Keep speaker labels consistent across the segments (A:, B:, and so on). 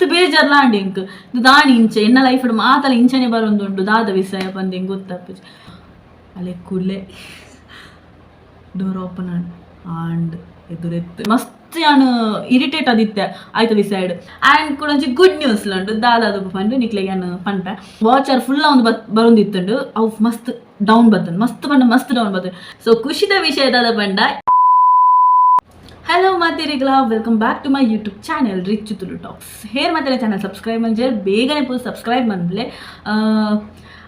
A: ಮಸ್ತ್ ಬೇಜಾರ್ಲ ಆಂಡ್ ಎಂಕ್. ದಾನಿ ಇಂಚ ಎನ್ನ ಲೈಫ್ ಮಾತಲ ಇಂಚನೆ ಬರೊಂದುಂಡು ದಾದ ವಿಸಯ ಪಂದ್ ಎಂಕ್ ಗೊತ್ತಾಪುಜಿ. ಅಲೆ ಕುಲೆ door open and ಎದುರೆತ್ತು ಮಸ್ತ್ ಯಾನ್ ಇರಿಟೇಟ್ ಆದಿತ್ತೆ ಆಯ್ತು ವಿಸೈಡ್. ಆ್ಯಂಡ್ ಕೂಡ ಒಂಜಿ ಗುಡ್ ನ್ಯೂಸ್ ಉಂಡು. ದಾದ ಅದು ಪಂಡು ನಿಕ್ಲೆಗ್ ಯಾನ್ ಪನ್ಪೆ. ವಾಚ್ ಆರ್ ಫುಲ್ ಒಂದು ಬರೊಂದಿತ್ತುಂಡು, ಅವು ಮಸ್ತ್ ಡೌನ್ ಬತ್ತುಂಡು, ಮಸ್ತ್ ಪಂಡ ಮಸ್ತ್ ಡೌನ್ ಬತ್ತುಂಡು. ಸೊ ಖುಷಿದ ವಿಷಯ ದಾದ ಪಂಡ, hello ಮಾತೇರಿಗ್ಲಾ, welcome back to my YouTube channel rich Tulu tax. Hair ಮಾತೆರೆ channel subscribe ಮಂಜೆ ಬೇಗನೆ ಪೂರ ಸಬ್ಸ್ಕ್ರೈಬ್ ಮನ್ಪ್ಲೆ.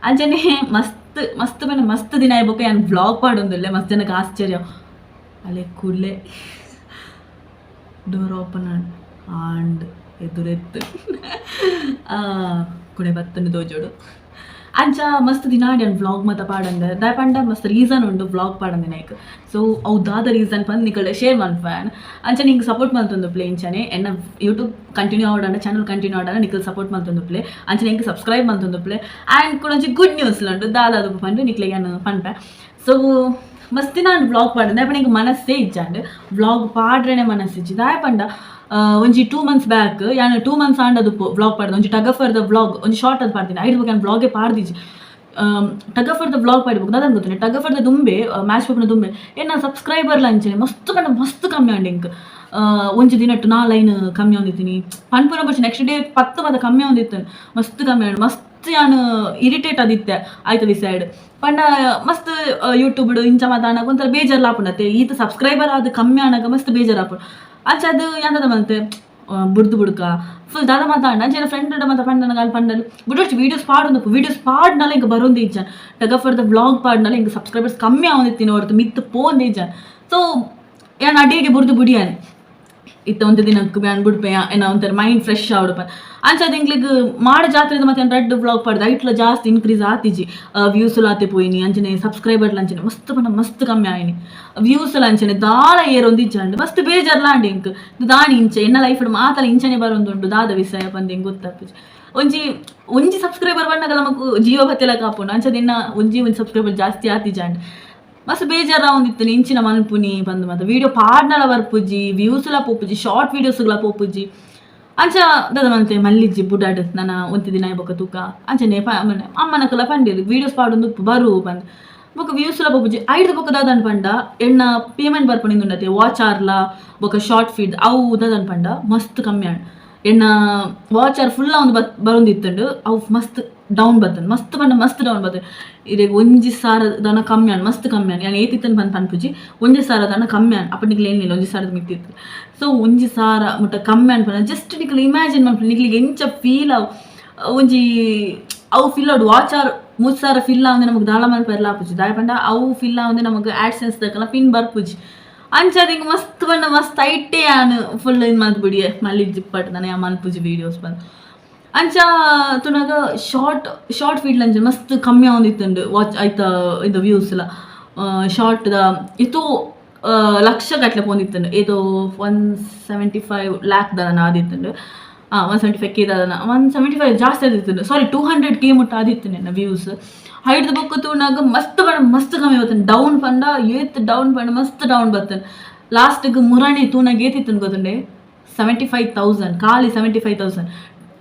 A: ಅಂಚನೆ ಮಸ್ತ್ ಮಸ್ತ್ ಪಂಡ ಮಸ್ತ್ ದಿನ ಆಯ್ಬೊಕ ಯಾನ್ ವ್ಲಾಗ್ ಪಾಡೊಂದುಲ್ಲೆ. ಮಸ್ತ್ ಜನಕ್ಕೆ ಆಶ್ಚರ್ಯ. ಅಲೆ ಕುಲೆ door open and ಎದುರೆತ್ತು ಕುಡೆ ಬತ್ತುಂಡು ದೋಜೋಡು. ಅಂಚ ಮಸ್ತ್ ದಿನಾಡ್ ಯಾನ್ ವ್ಲಾಗ್ ಮಾತ ಪಾಡಂದೆ. ದಾಯೆ ಪಂಡ ಮಸ್ತ್ ರೀಸನ್ ಉಂಡು ವ್ಲಾಗ್ ಪಾಡಂದೆ ನೈಕ್. ಸೊ ಅವು ದಾದ ರೀಸನ್ ಪಂದ್ ನಿಕಲ್ಡ ಶೇರ್ ಮನ್ಪುವೆ. ಅಂಚ ನಿಂಗೆ ಸಪೋರ್ಟ್ ಮಲ್ತೊಂದುಪ್ಲೆ. ಇಂಚನೆ ಎನ್ನ ಯೂಟ್ಯೂಬ್ ಕಂಟಿನ್ಯೂ ಆವಡಂಡ, ಚಾನಲ್ ಕಂಟಿನ್ಯೂ ಆವಡಂಡ ನಿಕಲ್ ಸಪೋರ್ಟ್ ಮಲ್ತೊಂದುಪ್ಲೆ. ಅಂಚನೆ ಎಂಕ್ ಸಬ್ಸ್ಕ್ರೈಬ್ ಮಲ್ತೊಂದುಪ್ಲೆ. ಆ್ಯಂಡ್ ಕೂಡ ಒಂಜಿ ಗುಡ್ ನ್ಯೂಸ್ ಉಂಡು. ದಾದ ಅದು ಪಂದ್ ನಿಕ್ಲೆಗ್ ಯಾನ್ ಪನ್ಪೆ. ಸೊ ಮಸ್ತ್ ದಿನ ವ್ಲಾಗ್ ಪಾಡಂದೆ. ದಾಯೆ ಪಂಡ ಎಂಕ್ ಮನಸ್ಸೇ ಇಜ್ಜಾಂಡ್, ವ್ಲಾಗ್ ಪಾಡ್ರೆನೆ ಮನಸ್ಸಿಜ್ಜಿ. ದಾಯೆ ಪಂಡ ಒಂಜಿ 2 ಮಂತ್ಸ್ ಬ್ಯಾಕ್ ಯಾನ್ 2 ಮಂತ್ಸ್ ಆಂಡ್ ಅದು ವ್ಲಾಗ್ ಪಾಡ್ದೆ. ಒಂಜಿ tug of the vlog ಒಂಜಿ ಶಾರ್ಟ್ ಅದು ಪಾಡ್ತೀನಿ. ಐದು ಯಾನ್ ವ್ಲಾಗೇ ಪಾಡ್ದಿಜಿ. Tug of the vlog ಪಾಡ್ಬೇಕು. ದಾದ ಗೊತ್ತುಂಡೆ, tug of the ದುಂಬೆ match ಪೋಪುನ ದುಂಬೆ ಎನ್ನ ಸಬ್ಸ್ಕ್ರೈಬರ್ ಅಂಚನೆ ಮಸ್ತ್ ಪಂಡ ಮಸ್ತ್ ಕಮ್ಮಿ ಆಂಡ್ ಎಂಕ್. ಒಂಜಿ ದಿನಟ್ಟು ನಾ ಲೈನ್ ಕಮ್ಮಿ ಆವೊಂದಿತ್ತೀನಿ ಪನ್ಪುನ ಬೊರ್ಚಿ, ನೆಕ್ಸ್ಟ್ ಡೇ 10 ಮಾತ ಕಮ್ಮಿ ಆವೊಂದಿತ್ತು. ಮಸ್ತ್ ಕಮ್ಮಿ ಆಂಡ್. ಮಸ್ತ್ ಯಾನ್ ಇರಿಟೇಟ್ ಆದಿತ್ತೆ ಆಯ್ತು ವಿಸೈಡ್. ಪಂಡ ಮಸ್ತ್ ಯೂಟ್ಯೂಬ್ ಇಂಚ ಮಾತ ಆನಗ ಒಂಥರ ಬೇಜಾರ್ಲ ಆಪುಂಡತ್ತೆ. ಈತ ಸಬ್ಸ್ಕ್ರೈಬರ್ ಆದ್ ಕಮ್ಮಿ ಆನಗ ಮಸ್ತ್ ಬೇಜಾರ್ ಆಪುಂಡು. ಅಂಚ ಅದು ಎಂತದ ಮಂತೆ ಬುಡ್ದು ಬುಡ್ಕ ಫುಲ್ ದಾದ ಮಾತಾಂಡ. ಅಂಚೆ ಫ್ರೆಂಡ್ ಮಾತ ಪಂಡನ ಅಲ್ಲಿ ಪಂಡಲು ಬುಡೊರ್ಚಿ, ವೀಡಿಯೋಸ್ ಪಾಡೊಂದು, ವೀಡಿಯೋಸ್ ಪಾಡ್ನಲ ಇಂಕ ಬರೊಂದು ಇಜ್ಜ. Tug of the vlog ಪಾಡ್ನಲ ಇಂಕ ಸಬ್ಸ್ಕ್ರೈಬರ್ಸ್ ಕಮ್ಮಿ ಆವೊಂದಿತ್ತಿನ ಹೊರತು ಮಿತ್ತ್ ಪೋಂದೆ ಇಜ್ಜ. ಸೊ ಯಾನ್ ಅಡಿಗೆ ಬುಡ್ದು ಬುಡಿಯಾನೆ ಇತ್ತ. ಒಂತೆ ದಿನಕ್ಕೆ ಯಾನ್ ಬುಡ್ಪೆ, ಏನ ಒಂಥರ ಮೈಂಡ್ ಫ್ರೆಶ್ ಆವಡಪ. ಅಂಚ ಅದು ಎಂಕ್ಲೆಗ್ ಮಾಡ ಜಾತ್ರೆದ ಮತ್ತೆ ರಡ್ಡ್ ವ್ಲಾಗ್ ಪಾಡ್ದು ಐಟ್ಲ ಜಾಸ್ತಿ ಇನ್ಕ್ರೀಸ್ ಆತಿಜಿ. ವ್ಯೂಸ್ ಆತೆ ಪೋಯಿನಿ. ಅಂಚನೆ ಸಬ್ಸ್ಕ್ರೈಬರ್ ಅಂಚನೆ ಮಸ್ತ್ ಪಂಡ ಮಸ್ತ್ ಕಮ್ಮಿ ಆಯಿನಿ. ವ್ಯೂಸ್ ಅಂಚನೆ ದಾಲ ಏರೊಂದು ಇಜ್ಜಾಂಡ್. ಮಸ್ತ್ ಬೇಜಾರ್ಲ ಆಂಡ್ ಎಂಕ್. ದಾನಿ ಇಂಚ ಎನ್ನ ಲೈಫ್ ಮಾತಲ ಇಂಚನೆ ಬರೊಂದುಂಡು ದಾದ ವಿಸಯ ಪಂದ್ ಎಂಕ್ ಗೊತ್ತಾಪುಜಿ. ಒಂಜಿ ಒಂಜಿ ಸಬ್ಸ್ಕ್ರೈಬರ್ ಬನ್ನಗ ನಮಕ್ ಜೀವ ಬತ್ತೆಲ ಕಾಪುಂಡು. ಅಂಚ ದಿನ ಒಂಜಿ ಒಂಜಿ ಸಬ್ಸ್ಕ್ರೈಬರ್ ಜಾಸ್ತಿ ಆತಿಜಾಂಡ್. ಮಸ್ತ್ ಬೇಜಾರ ಒಂದಿತ್ತು ಇಂಚಿನ ಮನ್ಪುನಿ ಬಂದು. ಮತ್ತೆ ವೀಡಿಯೋ ಪಾಡ್ನಲ ಬರ್ಪುಜಿ, ವ್ಯೂಸ್ಲ ಪೋಪುಜಿ, ಶಾರ್ಟ್ ವೀಡಿಯೋಸ್ಗಳ ಪೋಪುಜಿ. ಅಂಚ ದಾದ ಮಂತೆ ಮಲ್ಲಿಜ್ಜಿ ಬುಡಾಡ್ ನನ ಒಂತಿ ದಿನ ಬೊಕ ತೂಕ. ಅಂಚನೆ ಅಮ್ಮನಕುಲ ಪಂಡಿರು, ವೀಡಿಯೋಸ್ ಪಾಡೊಂದು ಬರು ಪಂದ್. ಬೊಕ ವ್ಯೂಸ್ಲ ಪೋಪುಜಿ. ಐಡ್ದ್ ಬೊಕ ದಾದನ್ ಪಂಡ ಎಣ್ಣ ಪೇಮೆಂಟ್ ಬರ್ಪುನಿಂದುಂಡತೆ ವಾಚ್ ಆರ್ಲ ಬೊಕ ಶಾರ್ಟ್ ಫೀಡ್ ಅವು ದಾದನ್ ಪಂಡ ಮಸ್ತ್ ಕಮ್ಮಿ ಆಂಡ್. ಎಣ್ಣ watch R full ಒಂದು ಬರೊಂದಿತ್ತುಂಡು, ಅವು ಮಸ್ತ್ ಡೌನ್ ಬತ್ತುಂಡು. ಮಸ್ತ್ ಪಂಡ ಮಸ್ತ್ ಡೌನ್ ಬತ್ತುಂಡು. ಇರೆಗ್ 1,000 ದನ ಕಮ್ಮಿ ಆಂಡ್, ಮಸ್ತ್ ಕಮ್ಮಿ ಆಂಡ್. ಯಾನ್ ಏತಿತ್ತನ್ ಪಂದ್ ಪನ್ಪುಜಿ. 1,000 ದನ ಕಮ್ಮಿ ಆಂಡ್. ಅಪ್ಪ ನಿಕ್ಲೆ ಏನಿಲ್ಲ, 1,000ದ ಮಿತ್ತಿತ್ತು. ಸೊ 1,000 ಮುಟ್ಟ ಕಮ್ಮಿ ಆಂಡ್ ಪಂಡ ಜಸ್ಟ್ ನಿಕ್ಲೆ ಇಮ್ಯಾಜಿನ್ ಮನ್ಪುಲೆ, ನಿಕ್ಲೆಗ್ ಎಂಚ ಫೀಲ್ ಆವು. ಒಂಜಿ ಅವು ಫಿಲ್ ಆವೊಡು. Watch R 3,000 fill ಆವಂದೆ ನಮಕ್ ದಾಲ ಮನ್ಪೆರ್ಲ ಆಪುಜಿ. ದಾಯೆ ಪಂಡ ಅವು ಫಿಲ್ ಆವಂದೆ ನಮಕ್ ಆಡ್ಸೆನ್ಸ್ ದಕಲ ಪಿನ್ ಬರ್ಪುಜಿ. ಅಂಚ ಹಿಂಗ್ ಮಸ್ತ್ ಪಂಡ ಮಸ್ತ್ ಐಟೇ ಯಾನ್ ಫುಲ್ ಇದು ಮಲ್ತ್ ಬಿಡಿಯೆ ಮಲ್ಲಿ ಜಿಪ್ಪಟ್ ನನ ಮನ್ಪುಜಿ ವೀಡಿಯೋಸ್ ಬಂದು. ಅಂಚ ತುನಗ short short feed ಅಂಚ ಮಸ್ತ್ ಕಮ್ಮಿ ಆವೊಂದಿತ್ತುಂಡು. ವಾಚ್ ಐತ ಇದು ವ್ಯೂಸ್ ಲ ಶಾರ್ಟ್ ದ ಇತ್ತು ಲಕ್ಷ ಗಟ್ಲೆ ಪೋಂದಿತ್ತುಂಡು. ಏತೋ 175 ಲ್ಯಾಕ್ ದಾದನ ಆದಿತ್ತುಂಡು. 175K ದಾದನ, 175 ಜಾಸ್ತಿ ಆದಿತ್ತುಂಡು. ಸಾರಿ, 200K ಮುಟ್ಟ ಆದಿತ್ತು ನನ್ನ ವ್ಯೂಸ್. ಹೈಡ್ದ ಬೊಕ್ಕ ತೂನಾಗ ಮಸ್ತ್ ಪಂಡ ಮಸ್ತ್ ಕಮ್ಮಿ ಬತ್ತುಂಡು. ಡೌನ್ ಪಂಡ ಏತ್ ಡೌನ್ ಪಂಡ ಮಸ್ತ್ ಡೌನ್ ಬತ್ತುಂಡು. ಲಾಸ್ಟ್ಗೆ ಮುರಣಿ ತೂನಾಗ ಏತಿತ್ತುಂಡು ಗೊತ್ತುಂಡೆ? 75,000 ಖಾಲಿ. 75,000,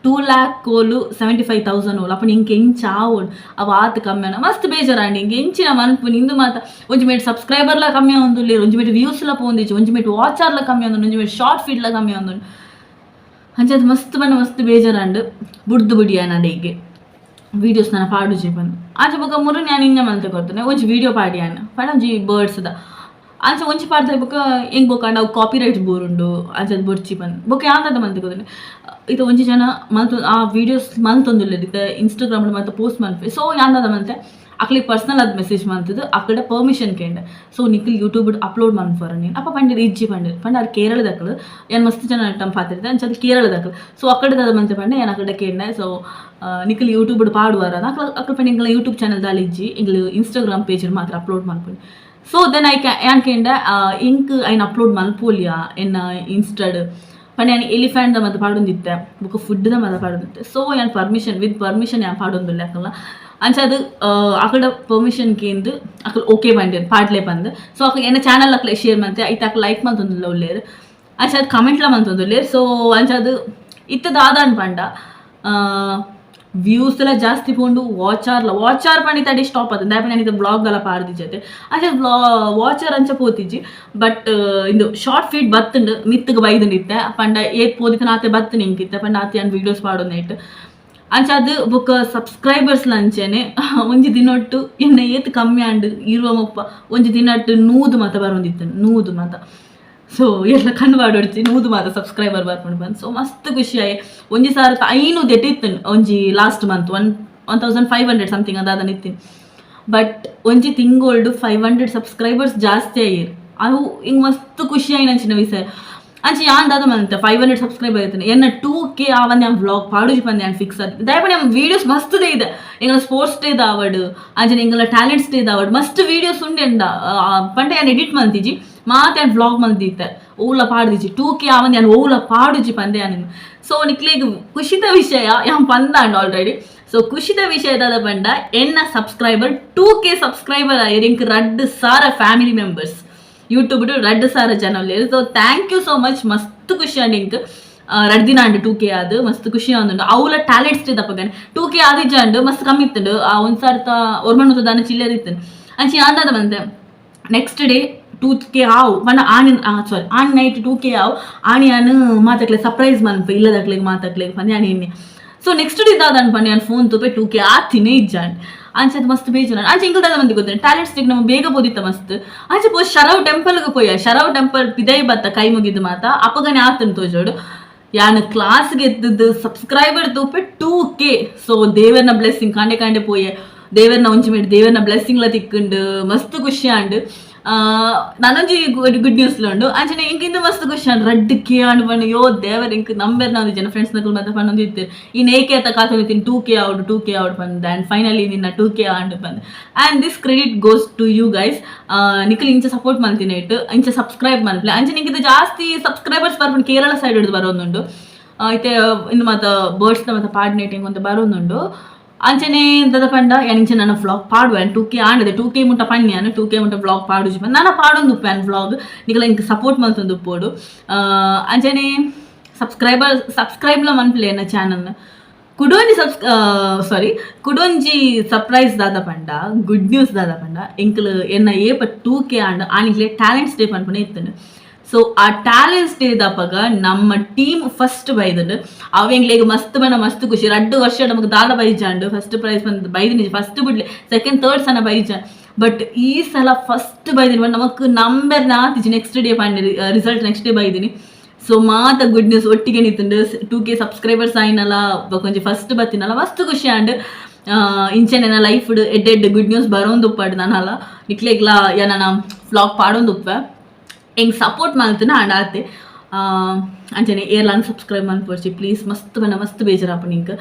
A: 2 ಲ್ಯಾಕ್ ಕೋಲು 75,000 ಓಲು. ಅಪ್ಪ ಇಂಕ್ ಎಂಚ ಆವೊಡು? ಅವು ಆತ್ ಕಮ್ಮಿ. ಮಸ್ತ್ ಬೇಜಾರಾಂಡ್. ಇಂಕ್ ಎಂಚಿನ ಮನ್ಪುನಿ? ಇಂದು ಮಾತ ಒಂಜಿ ಮೇಟ್ ಸಬ್ಸ್ಕ್ರೈಬರ್ಲ ಕಮ್ಮಿ ಆವೊಂದುಲ್ಲೆರ್, ಒಂಜಿ ಮೇಟ್ ವ್ಯೂಸ್ಲ ಪೋಂದಿಜ್ಜಿ, ಒಂಜಿ ಮೇಟ್ ವಾಚ್ ಆರ್ಲ ಕಮ್ಮಿ ಆವೊಂದುಂಡು, ಒಂಜಿ ಮೇಟ್ ಶಾರ್ಟ್ ಫೀಡ್ಲ ಕಮ್ಮಿ ಆವೊಂದುಂಡು. ಅಂಚ ಮಸ್ತ್ ಪಂಡ ಮಸ್ತ್ ಬೇಜಾರಾಂಡ್. ಬುಡ್ದು ಬುಡಿಯಾನ ಅಡೆಗೆ ವೀಡಿಯೋಸ್ ನನ ಪಾಡುಜಿ ಪಂದ್. ಆಂಚ ಬೊಕ ಮುರುನ್ ಯಾನ್ ಇಂಜ ಮಲ್ತೆ ಕೊರ್ತುನೆ, ಒಂಜಿ ವೀಡಿಯೋ ಪಾಡಿಯಾನ ಪಂಡ ಒಂಜಿ ಬರ್ಡ್ಸ್ದ. ಅಂಚ ಒಂಜಿ ಪಾಡ್ದ ಬೊಕ ಎಂಕ್ ಬೊಕ ಅವು ಕಾಪಿ ರೈಟ್ಸ್ ಬೋರುಂಡು, ಅಂಚದ ಬೊರ್ಚಿ ಪಂದ್. ಬೊಕ ಯಾಂದಾದ ಮಲ್ತೆ ಗೊತ್ತುಂಡೆ, ಇತ್ತೆ ಒಂಜಿ ಜನ ಮಲ್ತೊ ಆ ವೀಡಿಯೋಸ್ ಮಲ್ತೊಂದುಲ್ಲೆರ್. ಇತ್ತೆ ಇನ್ಸ್ಟಾಗ್ರಾಮ್ ಮಾತ ಪೋಸ್ಟ್ ಮಲ್ಪೆ. ಸೊ ಯಾಂದಾದ ಮಲ್ತೆ, ಅಕ್ಲೆಗ್ ಪರ್ಸನಲ್ ಆದ್ ಮೆಸೇಜ್ ಮಲ್ತುದು ಅಕಡ ಪರ್ಮಿಷನ್ ಕೇಂಡೆ. ಸೊ ನಿಕುಲು ಯೂಟ್ಯೂಬ್ ಅಪ್ಲೋಡ್ ಮನ್ಪುವರ ನೀನು ಅಪ್ಪ ಪಂಡೆರ್ ಇಜ್ಜಿ ಪಂಡೆರ್. ಪಂಡ ಅರ್ ಕೇರಳದಕುಲು. ಯಾನ್ ಮಸ್ತ್ ಜನ ಟಂಪ್ ಪಾತೆರ್ದೆ. ಅಂಚ ಅದು ಕೇರಳದಕುಲು. ಸೊ ಅಕಡೆದ ಮಂತೆ ಪಂಡೆ ಯಾನ್ ಅಕಡೆ ಕೇಂಡೆ, ಸೊ ನಿಕುಲು ಯೂಟ್ಯೂಬ್ ಪಾಡುವರ? ಅಕ್ಲ ಅಕಲ್ ಪಂಡ ಎಂಕಲ್ನ ಯೂಟ್ಯೂಬ್ ಚಾನಲ್ ದಾಲ ಇಜ್ಜಿ, ಎಂಕುಲು ಇನ್ಸ್ಟಾಗ್ರಾಮ್ ಪೇಜ್ ಮಾತ್ರ ಅಪ್ಲೋಡ್ ಮಲ್ಪುನಿ. So then I ಯಾನ್ ಕೇಂಡೆ, ಎಂಕ್ ಐನ್ ಅಪ್ಲೋಡ್ ಮಲ್ಪೊಲಿಯಾ ಎನ್ನ ಇನ್ಸ್ಟಾಡ್ ಪಂಡ ಯಾನ್ ಎಲಿಫೆಂಟ್ ದ ಮಾತ ಪಾಡೊಂದಿತ್ತೆ, ಬೊಕ ಫುಡ್ ದ ಮಾತ ಪಾಡೊಂದಿತ್ತೆ. ಸೊ ಯಾನ್ permission with permission ಯಾನ್ ಪಾಡೊಂದುಲ್ಲೆ ಅಕಲ್ನ. ಅಂಚ ಅದು ಅಕಡ ಪರ್ಮಿಷನ್ ಕೇಂದು ಅಕಲ್ ಓಕೆ ಪಂಡೆರ್, ಪಾಡ್ಲೆ ಪಂದ್. ಸೊ ಅಕಲ್ ಎನ್ನ ಚಾನಲ್ ಅಕ್ಲೆ ಶೇರ್ ಮಲ್ತೆ. ಐತ ಅಕ್ಲು ಲೈಕ್ ಮಲ್ತೊಂದುಲ್ಲ ಉಲ್ಲೇರ್. ಅಂಚ ಅದು ಕಮೆಂಟ್ಲ ಮಲ್ತೊಂದುಲ್ಲೇರ್. ಸೊ ಅಂಚ ಅದು ಇತ್ತೆ ದಾದಾನ್ ಪಂಡ ವ್ಯೂಸ್ ಎಲ್ಲ ಜಾಸ್ತಿ ಪೋಂಡು, ವಾಚಾರ್ಲ ವಾಚಾರ್ ಪಂಡಿ ತಡಿ ಸ್ಟಾಪ್ ಆತಂಡ್. ದಾಯೆ ಪಂಡ ಬ್ಲಾಗ್ ಎಲ್ಲ ಪಾಡ್ದಿಜತೆ, ಅಂಚ ವಾಚರ್ ಅಂಚ ಪೋತಿಜಿ. ಬಟ್ ಇಂದು ಶಾರ್ಟ್ ಫೀಡ್ ಬತ್ತುಂಡು, ಮಿತ್ತುಗ್ ಬೈದುಂಡು. ಇತ್ತೆ ಪಂಡ ಏತ್ ಪೋದಿತ್ತನ ಆತೆ ಬತ್ತುಂಡು ಎಂಕ್. ಇತ್ತೆ ಪಂಡ ಆತೆ ಯಾನ್ ವೀಡಿಯೋಸ್ ಪಾಡೊಂದೈಟ್ ಅಂಚ ಅದು. ಬೊಕ್ಕ ಸಬ್ಸ್ಕ್ರೈಬರ್ಸ್ ಅಂಚೆನೆ ಒಂಜಿ ದಿನೊಟ್ಟು ಎನ್ನ ಏತ್ ಕಮ್ಮಿ ಆಂಡ್, 20 30. ಒಂಜಿ ದಿನಟ್ಟು 100 ಮಾತ ಬರೊಂದಿತ್ತು, 100 ಮಾತ. ಸೊ ಎಲ್ಲ ಕಣ್ಣು ಪಾಡೊಡ್ಚಿ, 100 ಮಾತ ಸಬ್ಸ್ಕ್ರೈಬರ್ ಬರ್ಪುಂಡು ಬಂದು. ಸೊ ಮಸ್ತ್ ಖುಷಿ ಆಯ್. 1500 ಎಟ್ಟಿತ್ತು ಒಂಜಿ last month, 1500 something ಅದಾದ ಇತ್ತಿನಿ. ಬಟ್ ಒಂಜಿ ತಿಂಗೋಲ್ಡು 500 ಸಬ್ಸ್ಕ್ರೈಬರ್ಸ್ ಜಾಸ್ತಿ ಆಯಿರ್. ಅವು ಹಿಂಗೆ ಮಸ್ತ್ ಖುಷಿ ಆಯ್ನ ವಿಷಯ. ಅಂಚ ಯಾನ್ ದಾದ ಮಂತೆ, 500 ಸಬ್ಸ್ಕ್ರೈಬರ್ ಐತನೆ, ಎನ್ನ 2K ಆವಂದೆ ಯಾನ್ ವ್ಲಾಗ್ ಪಾಡುಜಿ ಪಂದೆ ಯಾನ್ ಫಿಕ್ಸ್ ಆದ್. ದಯಪಂಡ ನಮ್ಮ ವೀಡಿಯೋಸ್ ಮಸ್ತ್ ಇದೆ. ಎಂಗಲ ಸ್ಪೋರ್ಟ್ಸ್ ಡೇ ದಾವಡ್, ಅಂಚನೆ ಎಂಗಲ ಟ್ಯಾಲೆಂಟ್ಸ್ ಡೇ ದಾವಡ್, ಮಸ್ತ್ ವೀಡಿಯೋಸ್ ಉಂಡೆ ಎಂಡ. ಪಂಡ ಯಾನ್ ಎಡಿಟ್ ಮಲ್ತಿಜಿ, ಮಾತೆ ಯಾನ್ ವ್ಲಾಗ್ ಮಲ್ದಿತ್ತೆ, ಓಲ ಪಾಡ್ದಿಜಿ. 2K ಆವಂದೆ ಯಾನ್ ಓಲ ಪಾಡುಜಿ ಪಂದೆ ಯಾನ್. ಸೊ ನಿಕ್ಲೆಗ್ ಖುಷಿದ ವಿಷಯ ಯಾನ್ ಪಂದಾಂಡ್ ಆಲ್ರೆಡಿ. ಸೊ ಖುಷಿದ ವಿಷಯ ದಾದ ಪಂಡ, ಎನ್ನ subscriber 2K subscriber ಆಯೆರ್. ಎಂಕ್ 2000 family members, YouTube 2000 ಜನ ಉಲ್ಲೆರ್. So thank you so much. ಮಸ್ತ್ ಖುಷಿ ಆಂಡ್ ಎಂಕ್. 2 ದಿನ ಆಂಡ್ 2K ಆದ್, ಮಸ್ತ್ ಖುಷಿ ಆಂದುಂಡು. ಅವುಲ ಟ್ಯಾಲೆಂಟ್ಸ್ ಡೇ ದಪಗನೆ 2K ಆದಿಜ್ಜಾಂಡ್, ಮಸ್ತ್ ಕಮ್ಮಿ ಇತ್ತುಂಡು. ಆ ಒಂದ್ ಸಾರ್ತ ಒರ್ಮಣ್ಣು ದಾನ ಚಿಲ್ಲರೆ ಇತ್ತುಂಡು. ಅಂಚ ಯಾನ್ ಬಂದೆ, ನೆಕ್ಸ್ಟ್ ಡೇ 2K ಆವು ಪಂಡ ಆನಿ, ಸಾರಿ, ಆಣ್ ನೈಟ್ 2K ಆವು, ಆಣಿ ಯಾನ್ ಮಾತಕ್ಲೆ ಸರ್ಪ್ರೈಸ್ ಮನ್ಪೆ, ಇಲ್ಲದಕ್ಲೆಗ್ ಮಾತಕ್ಲೆಗ್ ಪಂದೆ ಯಾನ್ ಎಣ್ಣೆ. So next day ದಾದ ಪಂಡ, ಯಾನ್ ಫೋನ್ ತೂಪೆ, 2K ಆತಿನೇ ಇಜ್ಜಾಂಡ್. ಅಂಚ ಮಸ್ತ್ ಬೇಜಾರು. ಅಂಚ ಇಂಕಲ್ ದಾದ ಮಂದಿ ಗೊತ್ತೇನೆ, ಟ್ಯಾಲೆಂಟ್ಸ್ ನಮ್ಮ ಬೇಗ ಬೋದಿತ್ತ ಮಸ್ತ್. ಅಂಚ ಪೋ ಶರವ್ ಟೆಂಪಲ್ಗೆ ಪೋಯ. ಶರವ್ ಟೆಂಪಲ್ ಪಿದೈ ಬತ್ತ, ಕೈ ಮುಗಿದು ಮಾತ ಅಪಗನೆ ಆತನ್ ತೋಜೋಡು. ಯಾನ್ ಕ್ಲಾಸ್ಗೆ ಎದ್ದದ್ದು ಸಬ್ಸ್ಕ್ರೈಬರ್ ತೂಪೆ, 2K. So ದೇವರ್ನ ಬ್ಲೆಸ್ಸಿಂಗ್. ಕಾಂಡೆ ಕಾಂಡೆ ಪೋಯೆ, ದೇವರ್ನ ಒಂಚಿ ಮೇಟ್ ದೇವರ್ನ ಬ್ಲೆಸ್ಸಿಂಗ್ಲ ತಿಕ್ಕುಂಡು, ಮಸ್ತ್ ಖುಷಿ ಆಂಡ್. ನಾನೊಂಜಿ ಗುಡ್ ನ್ಯೂಸ್ ಉಂಡು. ಅಂಚನೆ ಇಂಕಿಂದು ಮಸ್ತ್ ಖುಷಿ ಆಂಡ್. 2K and ಪಂಡ, ಯೋ ದೇವರ್, ಇಂಕ್ ನಂಬರ್ ನಾವು ಜನ ಫ್ರೆಂಡ್ಸ್ ನಕಲ್ ಮತ್ತೆ ಪಂಡೊಂದು ಇತ್ತು, ಈ ನೇಕೆ ಅತ್ತ ಕಾತೊಂದಿತ್ತೀನಿ, 2K out, 2K out ಬಂದ. ಆ್ಯಂಡ್ ಫೈನಲಿ ನಿನ್ನ 2K and ಬಂದ. And this credit goes to you guys. Nikhil ಇಂಚ ಸಪೋರ್ಟ್ ಮಲ್ತಿನ ಇಟ್ಟು ಇಂಚ ಸಬ್ಸ್ಕ್ರೈಬ್ ಮಲ್ಪಲೆ. ಅಂಚೆ ನಿಂಕಿದ ಜಾಸ್ತಿ ಸಬ್ಸ್ಕ್ರೈಬರ್ಸ್ ಬರ್ಪುಂಡು. ಕೇರಳ ಸೈಡ್ ಹಿಡಿದು ಬರೋದುಂಡು. ಐತೆ ಇನ್ನು ಮತ್ತು ಬರ್ಡ್ಸ್ನ ಮತ್ತು ಪಾಡ್ನೇಟಿಂಗ್ ಅಂತ ಬರೋದುಂಡು. ಅಂಚನೆ ದದ ಪಂಡ, ಯಾನ್ ಇಂಚ ನನ್ನ ವ್ಲಾಗ್ ಪಾಡುವೆ. 2K ಆಂಡದೆ, 2K ಮುಟ್ಟ ಪಣ್ಣಿ, ಯಾನ್ 2K ಮುಟ್ಟ ವ್ಲಾಗ್ ಪಾಡುಜಿ. ನಾನ ಪಾಡೊಂದು ಉಪ್ಪೆ ವ್ಲಾಗ್. ನಿಕಲ ಇಂಕ್ ಸಪೋರ್ಟ್ ಮಲ್ತೊಂದು ಉಪ್ಪೋಡು. ಅಂಚನೆ ಸಬ್ಸ್ಕ್ರೈಬರ್ ಸಬ್ಸ್ಕ್ರೈಬ್ಲ ಮನ್ಪುಲೆ ಎನ್ನ ಚಾನಲ್. ಕುಡೊಂಜಿ ಸಬ್ಸ್ ಸಾರಿ ಕುಡೊಂಜಿ ಸರ್ಪ್ರೈಸ್ ದಾದ ಪಂಡ, ಗುಡ್ ನ್ಯೂಸ್ ದಾದ ಪಂಡ, ಎಂಕಲ್ ಎನ್ನ ಏಪ 2K and ಆನಿಗ್ಲೆ talents day ಪನ್ಪುನ ಇತ್ತುಂಡು. ಸೊ ಆ ಟ್ಯಾಲೆಂಟ್ಸ್ ಡೇ ದಪಗ ನಮ್ಮ ಟೀಮ್ ಫಸ್ಟ್ ಬೈದುಂಡು. ಅವು ಎಂಗ್ಲೆಗ್ ಮಸ್ತ್ ಬಣ್ಣ ಮಸ್ತ್ ಖುಷಿ. 2 ವರ್ಷ ನಮಗೆ ದಾದ ಬೈಜಾಂಡು, ಫಸ್ಟ್ ಪ್ರೈಸ್ ಬಂದು ಬೈದಿನಿ. ಫಸ್ಟ್ ಬಿಡ್ಲಿ, ಸೆಕೆಂಡ್ ಥರ್ಡ್ ಸನ ಬೈಜ, ಬಟ್ ಈ ಸಲ ಫಸ್ಟ್ ಬೈದಿನಿ. ಬಟ್ ನಮಕ್ ನಂಬರ್ ನಾತಿಜಿ. ನೆಕ್ಸ್ಟ್ ಡೇ ಪಂಡ result next day ಬೈದಿನಿ. ಸೊ ಮಾತ ಗುಡ್ ನ್ಯೂಸ್ ಒಟ್ಟಿಗೆ ನಿಂತುಂಡು. 2K subscribers ಆಯ್ನಲ್ಲ, ಕೊಂಚ ಫಸ್ಟ್ ಬತ್ತಿನಲ್ಲ, ಮಸ್ತ್ ಖುಷಿ ಆಂಡ್. ಇಂಚೆನೆ ಲೈಫ್ ಎಡ್ಡೆ ಎಡ್ಡೆ ಗುಡ್ ನ್ಯೂಸ್ ಬರೋಂದು ಉಪ್ಪಾಡು. ನಾನಲ್ಲ ನಿಕ್ಲೆಗ್ಲಾ ಯಾನ ವ್ಲಾಗ್ ಪಾಡೊಂದು ಉಪ್ಪೆ. ಎಂಕ್ ಸಪೋರ್ಟ್ ಮಲ್ತುನ ಆಂಡ ಆತೆ. ಅಂಚನೆ ಏರ್ಲ ಅನ್ಸಬ್ಸ್ಕ್ರೈಬ್ ಮಲ್ಪೊಡ್ಚಿ ಪ್ಲೀಸ್. ಮಸ್ತ್ ಪಂಡ ಮಸ್ತ್ ಬೇಜಾರಾಪುಂಡು ನಿಂಕ್.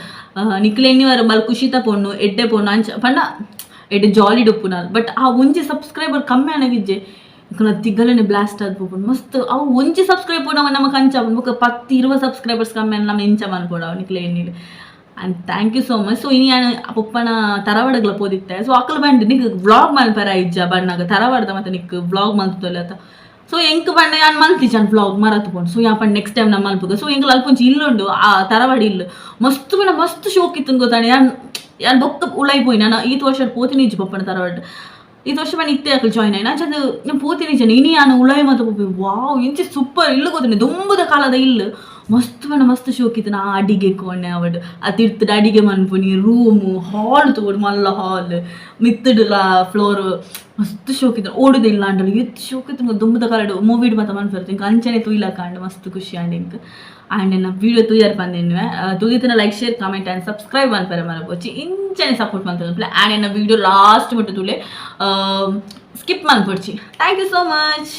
A: ನಿಕ್ಲೆ ಎನ್ನಿವಾರ ಮಲ್ ಖುಷಿತ ಪೊಣ್ಣು, ಎಡ್ಡೆ ಪೊಣ್ಣು. ಅಂಚ ಪಂಡ ಎಡ್ಡೆ ಜಾಲಿ ಡುಪ್ಪುನಾಲ್. ಬಟ್ ಆ ಒಂಜಿ ಸಬ್ಸ್ಕ್ರೈಬರ್ ಕಮ್ಮಿ ಆನಗಿಜ್ಜೆ ನಿಕುಲ್ನ ತಿಗಲೆನೆ ಬ್ಲಾಸ್ಟ್ ಆದ್ ಪೋಪುಂಡು ಮಸ್ತ್. ಅವು ಒಂಜಿ ಸಬ್ಸ್ಕ್ರೈಬ್ ಪೋಂಡ ನಮಕ್ ಅಂಚ ಆಪುಂಡು. ಬೊಕ 10 20 ಸಬ್ಸ್ಕ್ರೈಬರ್ಸ್ ಕಮ್ಮಿ ಆಂಡ ನಮ ಎಂಚ ಮನ್ಪೊಡು ಅವು ನಿಕ್ಲೆ ಎನ್ನಿಲೆ. And thank you so much. So ಇನಿ ಯಾನ್ ಪೊಪ್ಪನ ತರವಾಡಗ್ಲ ಪೋದಿತ್ತೆ. ಸೊ ಅಕಲ್ ಬಂಡ್ ನಿಕ್ ವ್ಲಾಗ್ ಮಲ್ಪರ ಇಜ್ಜ ಬಣ್ಣಗ ತರವಾಡ್ದ ಮತ್ತೆ ನಿಕ್ ವ್ಲಾಗ್ ಮಲ್ತೊಲ್ಲ. ಸೊ ಎಂಕ್ ಪಂಡ ಯಾನ್ ಮಲ್ತಿಜಾನ್ ವ್ಲಾಗ್, ಮರತ್ ಪೋಂಡು. ಸೊ ಯಾ ಪಂಡ ನೆಕ್ಸ್ಟ್ ಟೈಮ್ ನಮ್ಮ ಮಲ್ಪುಗ. ಸೊ ಎಂಕಲ್ ಅಲ್ಪ ಒಂಜಿ ಇಲ್ಲುಂಡು, ಆ ತರವಾಡಿ ಇಲ್ಲು. ಮಸ್ತ್ ಪಂಡ ಮಸ್ತ್ ಶೋಕ್ ಇತ್ತು ಗೊತ್ತಾನೆ. ಯಾನ್ ಯಾನ್ ಬೊಕ್ಕ ಉಳೈ ಪೋಯಿ. ನಾನು ಈತ್ ವರ್ಷ ಪೋತಿನಿ ಇಜ್ಜಿ ಪೊಪ್ಪನ ತರವಾಡ್. ಈ ವರ್ಷ ಪಂಡ ಇತ್ತೆ ಅಕಲ್ ಜಾಯ್ನ್ ಆಯ್ನ. ಅಂಚ ಅದು ಪೋತಿನಿ ಇಜ್ಜಿ. ಇನಿ ಯಾನ್ ಉಳೈ ಮಾತ ಪೋಪೆ, ವಾವ್, ಇಂಚಿ ಸೂಪರ್ ಇಲ್ಲು ಗೊತ್ತುಂಡು. ದುಂಬುದ ಕಾಲದ ಇಲ್ಲು, ಮಸ್ತ್ ಪಂಡ ಮಸ್ತ್ ಶೋಕ್ ಇತ್ತು. ನಾ ಅಡಿಗೆ ಕೋಣೆ ಅವಡ್, ಆ ತಿರ್ತುಡು ಅಡಿಗೆ ಮನ್ಪುನಿ ರೂಮು, ಹಾಲ್ ತಗೋಡು, ಮಲ್ಲ ಹಾಲ್, ಮಿತ್ತುಡುಲ ಫ್ಲೋರ್, ಮಸ್ತ್ ಶೋಕ್ ಇತ್ತು. ಓಡುದ ಇಲ್ಲ ಅಂಡಲು ಎತ್ ಶೋಕ್ ಇತ್ತು. ದುಂಬುದ ಕಾಲಡ್ ಮೂವಿಡ್ ಮಾತ ಮನ್ಪುರ್ತು ಇಂಕ್ ಅಂಚನೆ ತೂಯ್ಲಕ ಅಂಡ್ ಮಸ್ತ್ ಖುಷಿ ಆಂಡ್ ಇಂಕ್. ಆಂಡ್ ಎನ್ನ ವೀಡಿಯೋ ತೂಯರ್ ಪಂದಿನ್ವೆ ತೂದಿತ್ತನ like, share, comment and subscribe ಮನ್ಪರೆ ಮರಪೊಚ್ಚಿ. ಇಂಚನೆ ಸಪೋರ್ಟ್ ಮಲ್ತೊಂದು. ಆ್ಯಂಡ್ ಎನ್ನ ವೀಡಿಯೋ ಲಾಸ್ಟ್ ಮುಟ್ಟ ತೂಲೆ, ಸ್ಕಿಪ್ ಮನ್ಪೊಡ್ಚಿ. Thank you so much.